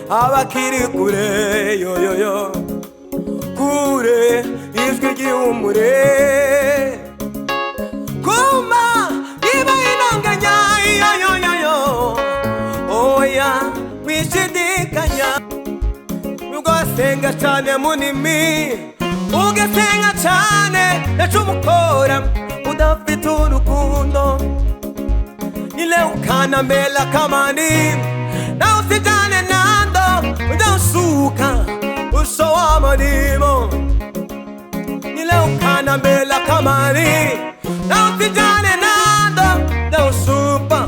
Abakiri kure yoyoyo kure ijwi ry'ihumure kuma iba intonganya yoyoyoyo oya wishidikanya nubwo wasenga cyane munini ugasenga cyane ndacumukora udafite urukundo ile ukana mbela kamani na usijane nando udasuka uso wa madimo ile ukana mbela kamani na usijane nando udasuka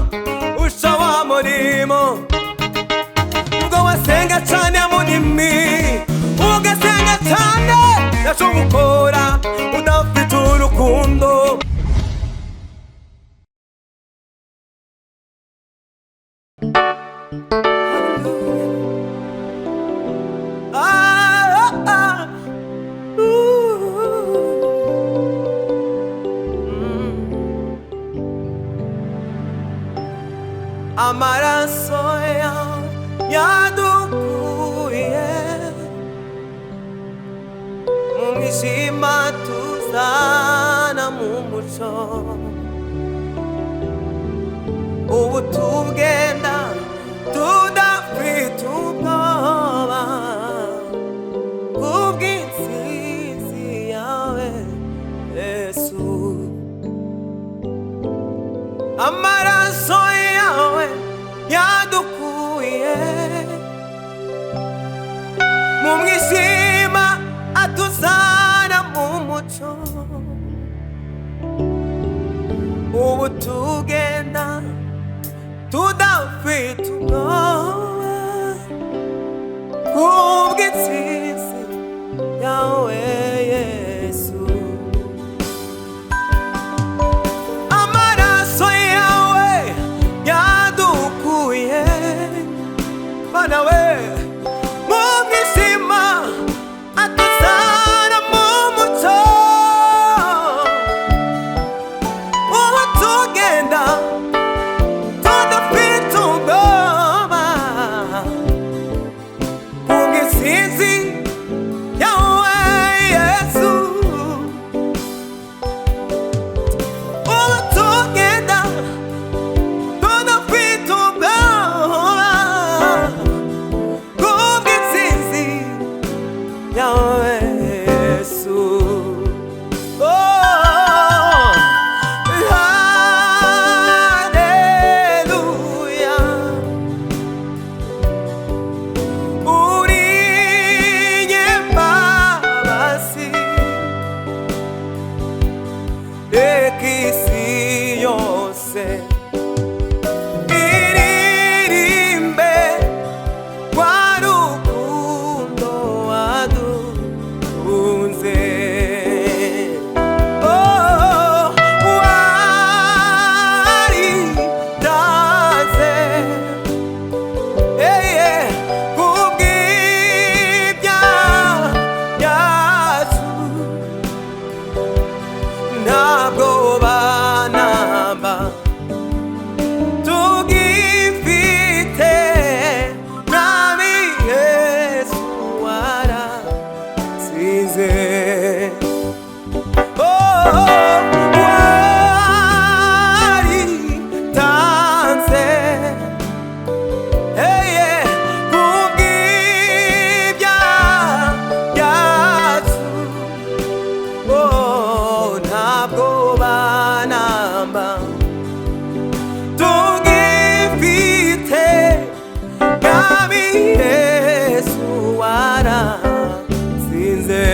uso wa madimo ubwo wasenga cyane munini ugasenga cyane ndacumukora udafite urukundo. Ah, ah, Amaraso yadukuye mu mwijima tuzana mu muco ubu tugenda tudafite ubwoba kubw'intsinzi yawe Yesu. Amaraso yawe yadukuye mu mwijima atuzana mu muco ubu tugenda tudafite ubwoba kubw'intsinzi yawe Yesu. Amaraso yawe yadukuye Bana we mu mwijima atuzana mu muco ubu tugenda tudafite ubwoba kubw'intsinzi yawe Yesu. Ubu tugenda tudafite ubwoba kubw'intsinzi yawe Yesu. Oh, haleluya uri nyembabazi reka isi yose iririmbe rwa rukundo wadukunze. Oh, waritanze kubw'ibyaha byacu ntabwo banamba tugifite Mwami Yesu waratsinze. Oh, waritanze kubw'ibyaha byacu. Oh, ntabwo banamba tugifite Mwami Yesu waratsinze.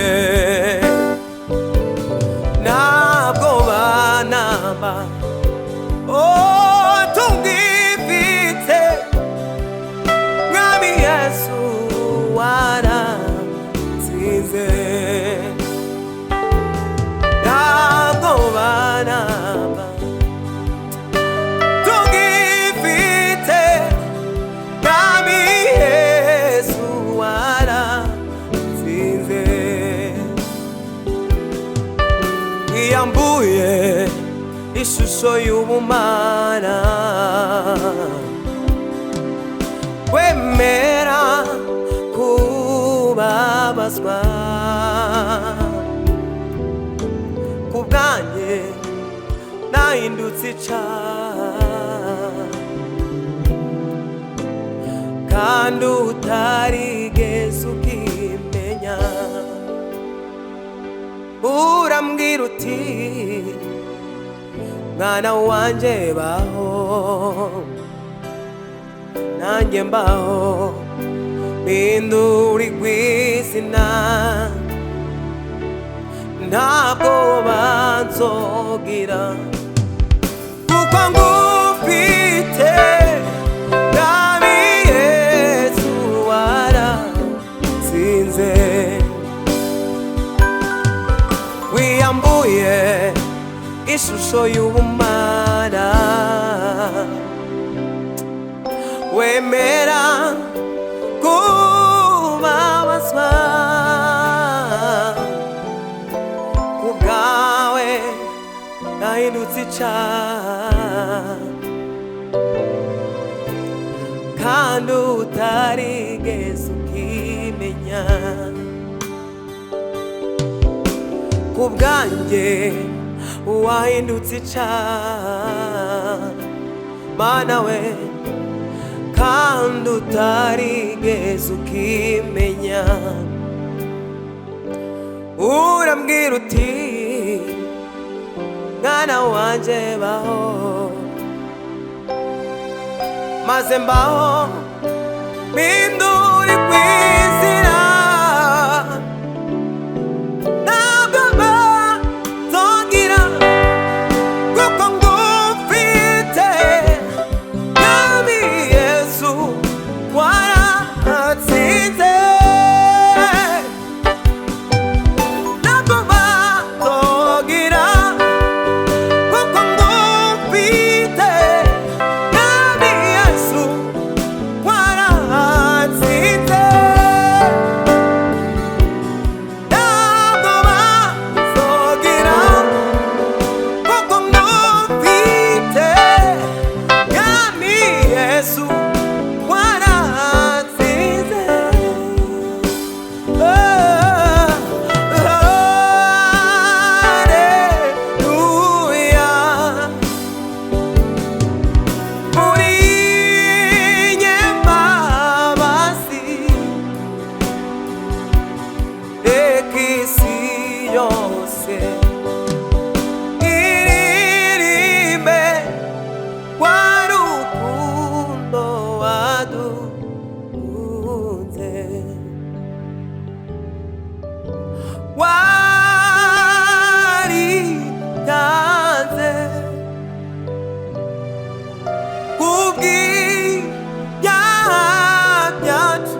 Ntabwo banamba oh, tugifite Mwami Yesu waratsinze. Ntabwo banamba tugifite Mwami Yesu waratsinze. Wiyambuye ishusho y'ubumana wemera Kubabazwa ku bwanjye nahindutse icyaha, kandi utarigeze ukimenya. Urambwira uti mwana wanjye baho, nanjye mbaho, mpindura izina, ntabwo banzogira kuko ngufite. Mwami Yesu waratsinze, wiyambuye ishusho y'ubumana, wemera kubabazwa ku bwawe nahindutse icyaha, kandi utarigeze ukimenya. Ku bwanjye wahindutse icyaha, Mana we, kandi utarigeze ukimenya. Urambwira uti mwana wanjye baho, maze mbaho, mpindura izina, ntabwo banzogira kuko ngufite. Mwami Yesu waratsinze, ntabwo banzogira kuko ngufite. Mwami Yesu waratsinze, ntabwo banzogira kuko ngufite. Mwami Yesu waratsinze. Haleluya, muri nyembabazi, reka isi yose iririmbe rwa rukundo wadukunze. Waritanze kubw'ibyaha byacu,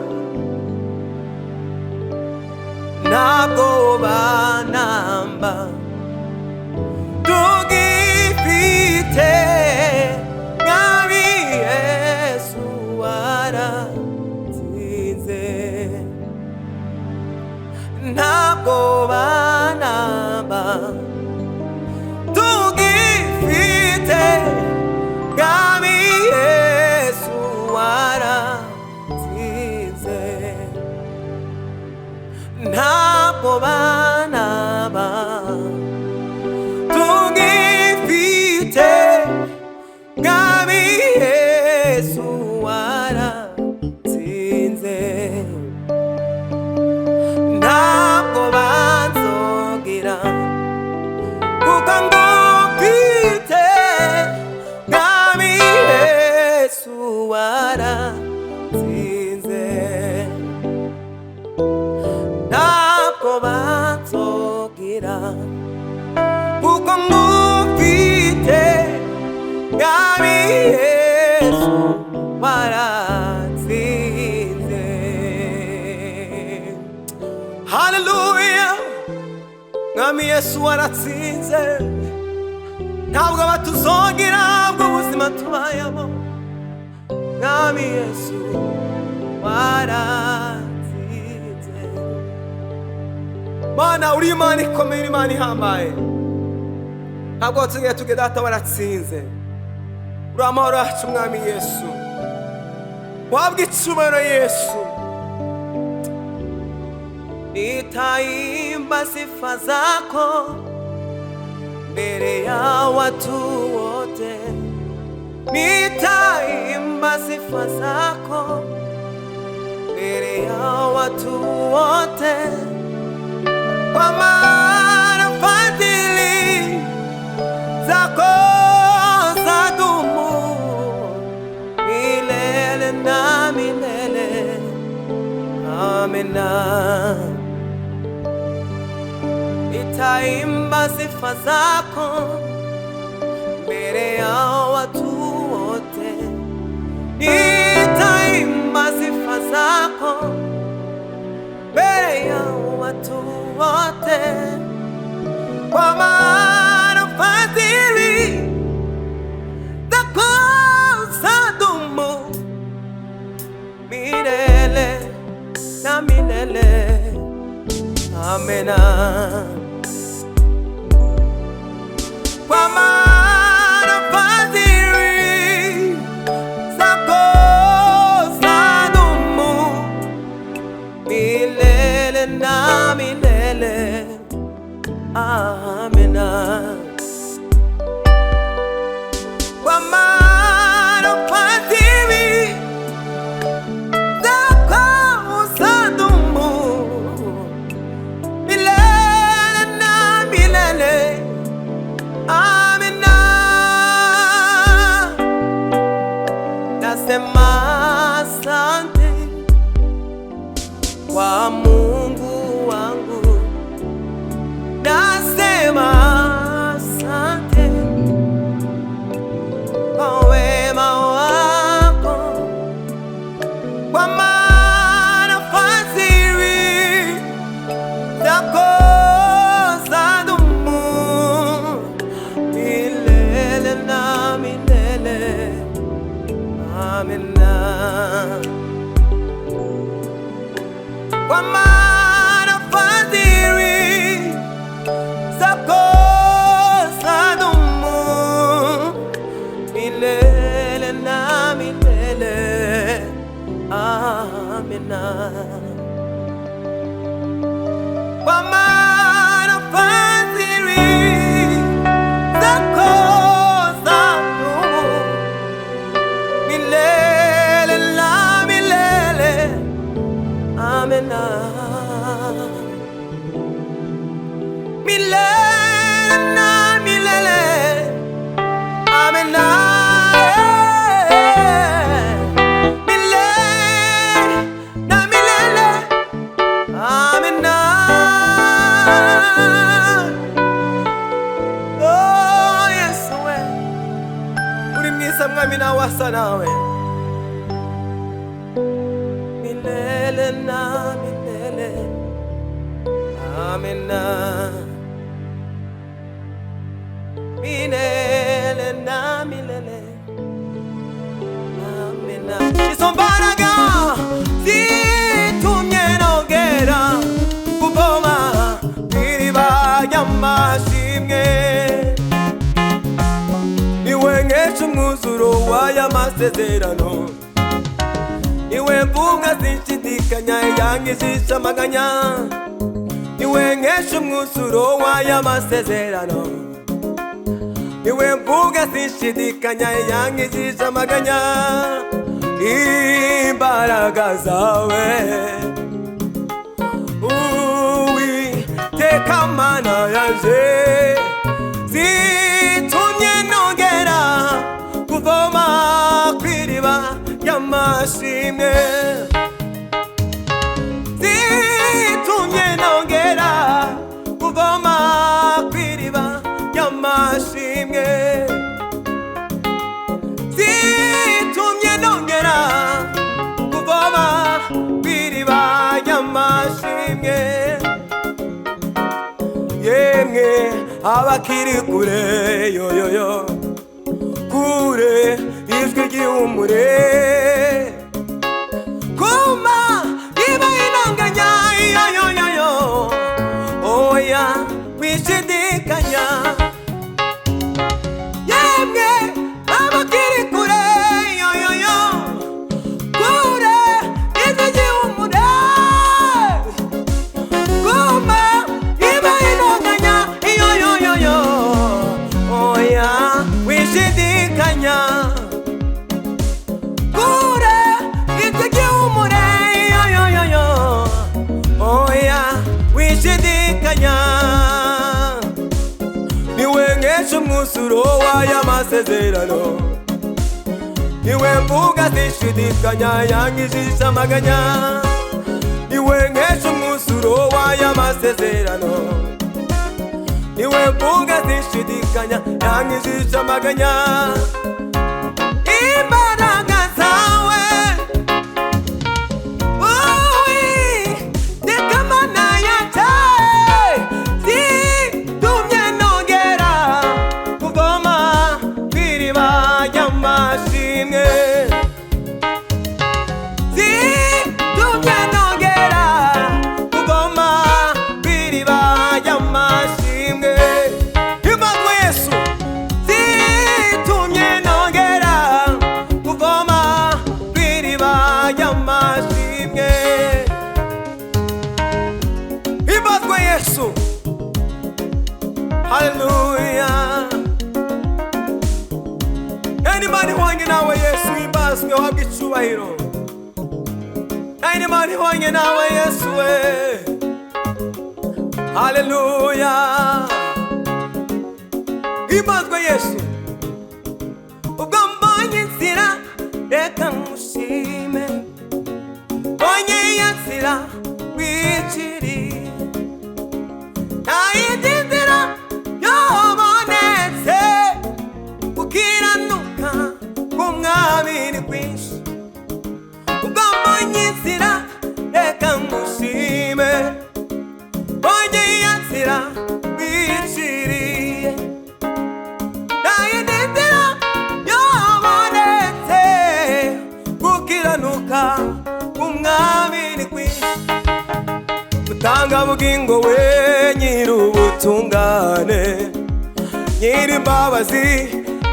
ntabwo banamba tugifite. Mwami Yesu waratsinze, ntabwo banamba tugifite. Mwami Yesu waratsinze, ntabwo banaba tugifite. Mwami Yesu waratsinze, ntabwo banzogira kuko ngufite. Mwami Yesu waratsinze, ntabwo banzogira kuko ngufite. Mwami Yesu waratsinze. Haleluya, Mwami Yesu waratsinze, ntabwo batuzongera bw'ubuzima tubayemo. Mwami Yesu waratsinze. Mana, uri Imana ikomeye, uri Imana ihambaye, ntabwo watugiye tuge data, waratsinze, uri amahoro yacu. Mwami Yesu, wabwa icyubahiro. Yesu. Nitaimba sifa zako mbele ya watu wote, nitaimba sifa zako mbele ya watu wote, kwa maana fadhili zako zadumu milele na milele. Amina. Nitaimba sifa zako mbele ya watu wote, nitaimba sifa zako mbele ya watu wote, kwa maana fadhili zako zadumu milele na milele. Amina. Kwa maana fadhili zako zadumu milele na milele. Amina. Kwa maana fadhili zako zadumu milele na milele. Amina. Nasema asante kwa Mungu wangu, nasema asante kwa wema wako, kwa maana fadhili zako zadumu milele na milele. Amina. Kwa maana fadhili zako zadumu milele na milele. Amina. Kwa maana fadhili zako zadumu milele na milele. Amina. Milele na milele. Amina. Milele na milele. Amina. Oh, Yesu we uri mwiza mwami nawe asa nawe milele na milele. Amina. Milele na milele. Amina. Izo mbaraga zitumye nongera kuvoma iriba ry'amashimwe, niwe nkesha umwuzuro w'aya masezerano, niwe mvuga sinshidikanya yangijisha amaganya, niwe nkesha umwuzuro w'aya masezerano, niwe mvuga sinshidikanya yangijisha amaganya. Imbaraga zawe Uwiteka Mana yanje zitumye nongera kuvoma kw'iriba ry'amashimwe, zitumye nongera kuvoma kw'iriba ry'amashimwe, zitumye nongera kuvoma kw'iriba ry'amashimwe. Yemwe abakiri kure yoyoyo kure ijwi ry'ihumure kuma iba inonganya yoyoyoyo oya wishidikanya. Yemwe abakiri kure yoyoyo kure ijwi ry'ihumure umwuzuro w'aya masezerano. Niwe mvuga zishidikanya yankijije amaganya. Niwe nkesha umwuzuro w'aya masezerano. Niwe mvuga zishidikanya yankijije amaganya. Imbaraga zawe Uwiteka Mana yanjye zitumye nongera kuvoma ku iriba ry'amashimwe. Zitumye nongera kuvoma ku iriba ry'amashimwe. Himbazwe Yesu. Zitumye nongera kuvoma ku iriba ry'amashimwe. Himbazwe Yesu. Haleluya. Imana ihwanye nawe Yesu, himbazwe uhabwe icyubahiro. Imana ihwanye nawe Yesu we. Haleluya. Himbazwe Yesu. Ubwo mbonye inzira reka nkushime, mbonye iyo nzira wiciriye, nta yindi nzira yobonetse, gukiranuka k'umwami ni kwinshi. Ubwo mbonye inzira reka nkushime, mbonye iyo nzira wiciriye, nta yindi nzira yobonetse, gukiranuka k'umwami ni kwinshi. Mutangabugingo we nyir'ubutungane, nyir'imbabazi,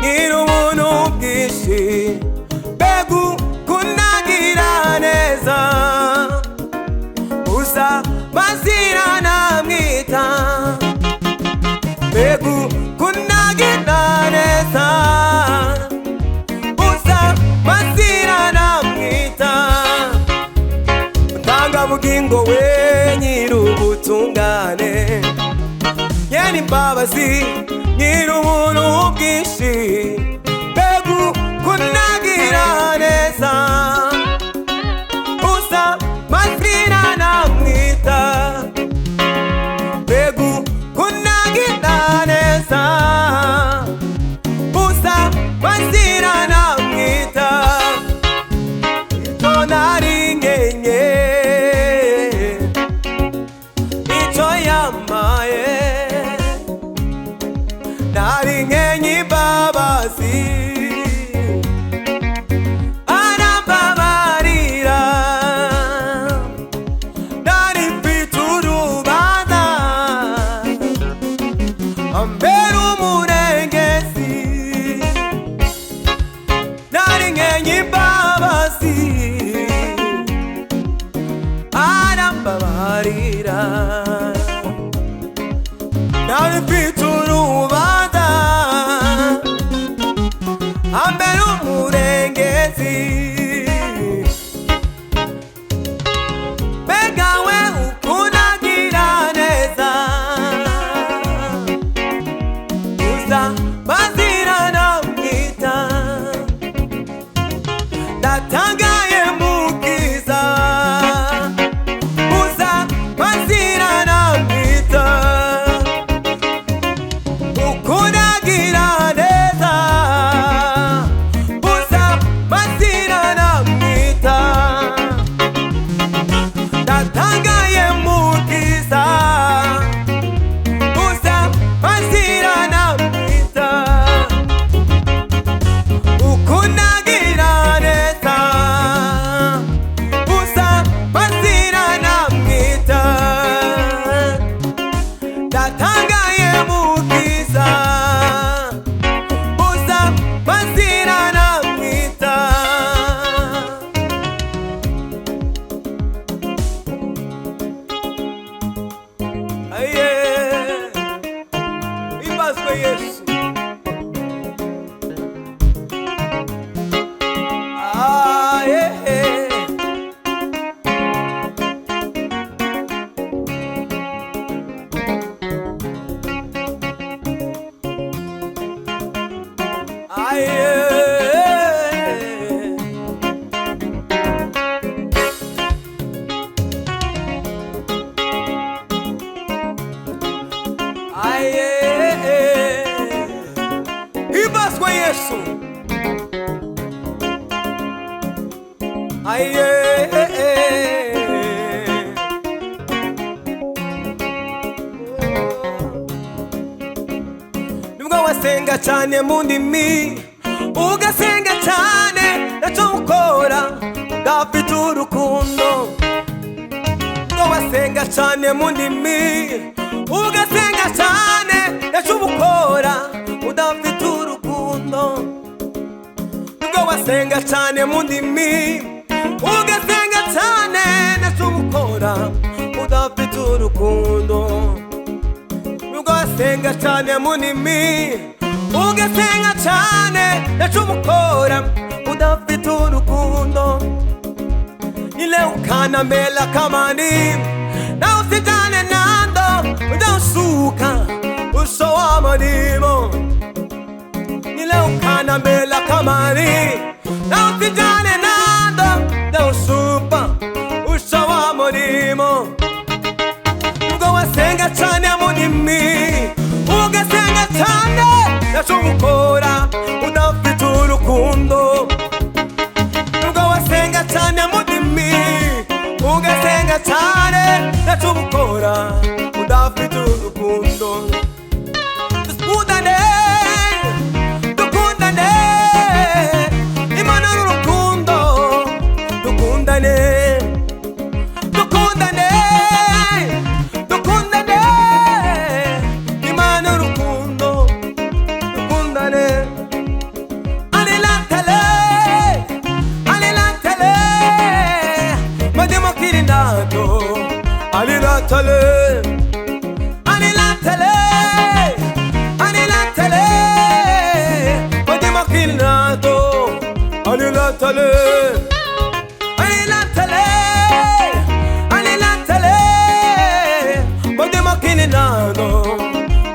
nyir'ubuntu bwinshi, mbega ukunagira neza, uza mazira namwita. Mbega ukunagira neza, uza mazira namwita. Mutangabugingo we nyir'ubutungane, nyir'imbabazi, nyir'ubuntu bwinshi, mbega ukunagira neza, uza mazina namwita. Mbega ukunagira neza, uza mazina namwita. Icyo nari nkenye icyo yamaye, nari nkenye imbabazi arambabarira, nari Wasenga cyane mu ndimi, ugasenga cyane ntacyo ukora udafite urukundo. Ngo wasenga cyane mu ndimi, ugasenga cyane ntacyo ukora udafite urukundo. Ngo wasenga cyane mu ndimi, ugasenga cyane ntacyo ukora udafite urukundo. Ugasenga cyane mu ndimi, ugasenga cyane ntacyo ukora udafite urukundo. Ile ukana mbela kamani na usijane nando udasuka uso wa madimo. Ile ukana mbela kamani na usijane nando udasuka uso wa madimo. Ugasenga cyane mu ndimi, ugasenga cyane ntacyo ukora udafite urukundo. Ugasenga cyane mu ndimi, ugasenga cyane ntacyo ukora udafite urukundo. Dukundane, dukundane, Imana n'urukundo. Dukundane, dukundane, dukundane, Imana n'urukundo. Dukundane. Alilantele, alilantele, madimo kirinato. Alilantele, alilantele, alilantele, madimo kirinato. Alilantele, alilantele, alilantele, madimo kirinato.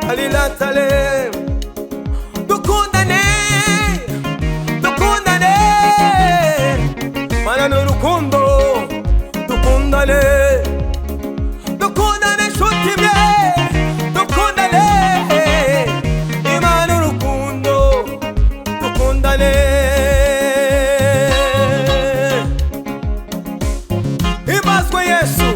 Alilantele. Dukundane, dukundane, Mana n'urukundo. Dukundane, dukundane nshuti mwe, dukundane, Imana urukundo. Dukundane. Himbazwe Yesu.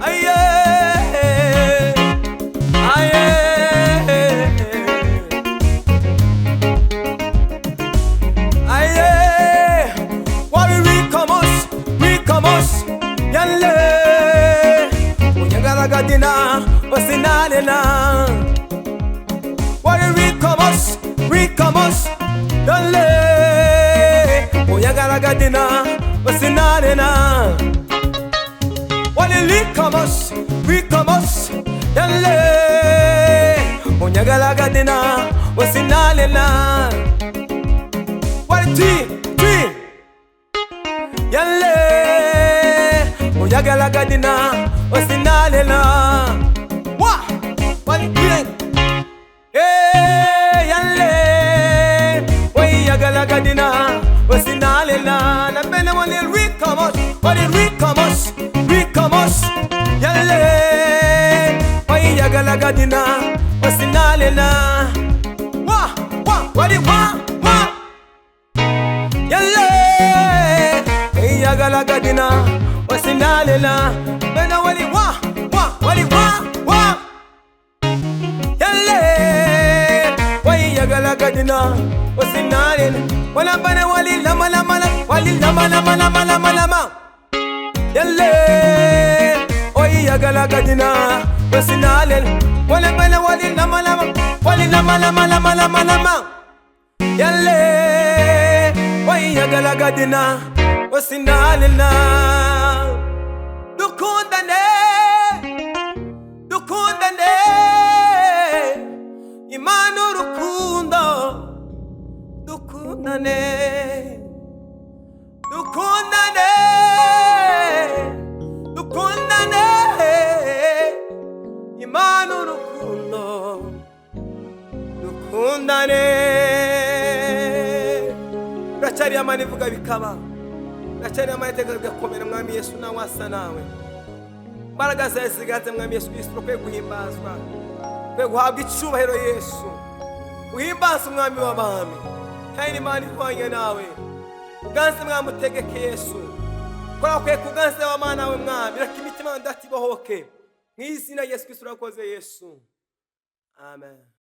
Aye, aye, aye. Wari rikamos, rikamos, yalle. Unyangaragadina, osinalena. Wari rikamos, rikamos, yalle. Unyangaragadina, osinalena. Wali likamos, rikamos, yalle. Unyangaragadina, osinalena. Wali ti, ti, yalle. Unyangaragadina, osinalena. Wa, wali ti, eh, yalle. Unyangaragadina, osinalena. Na bene wali rikamos, wali rikamos, rikamos, yalle. Unyangaragadina, osinalena. Wa, wa, wali wa, wa. Yalle, Yagalagadina, wasinalena, bena wali wa, wa, wali wa, wa. Yalle, wai yagalagadina, wasinalena, wala bana wali lama lama lama, wali lama lama lama lama lama. Yalle, oi yagalagadina, wasinalena, wala bana wali lama lama, wali lama lama lama lama lama. Yalle, wai yagalagadina, wasinalena. Dukundane, dukundane, Imana urukundo. Dukundane, dukundane, dukundane, Imana urukundo. Dukundane. Uracyari Imana ivuga bikaba, uracyari Imana iteka bigakomera. Mwami Yesu nawe asa nawe, imbaraga zawe ziganze. Mwami Yesu Kristo, ukwiye guhimbazwa, ukwiye guhabwa icyubahiro. Yesu uhimbaze umwami w'abami, kandi Imana ihwanye nawe. Uganze Mwami, utegeke Yesu. Kora kwe kuganza wa Mana we, Mwami. Reka imitima ndatibohoke mu izina rya Yesu Kristo. Urakoze Yesu, amen.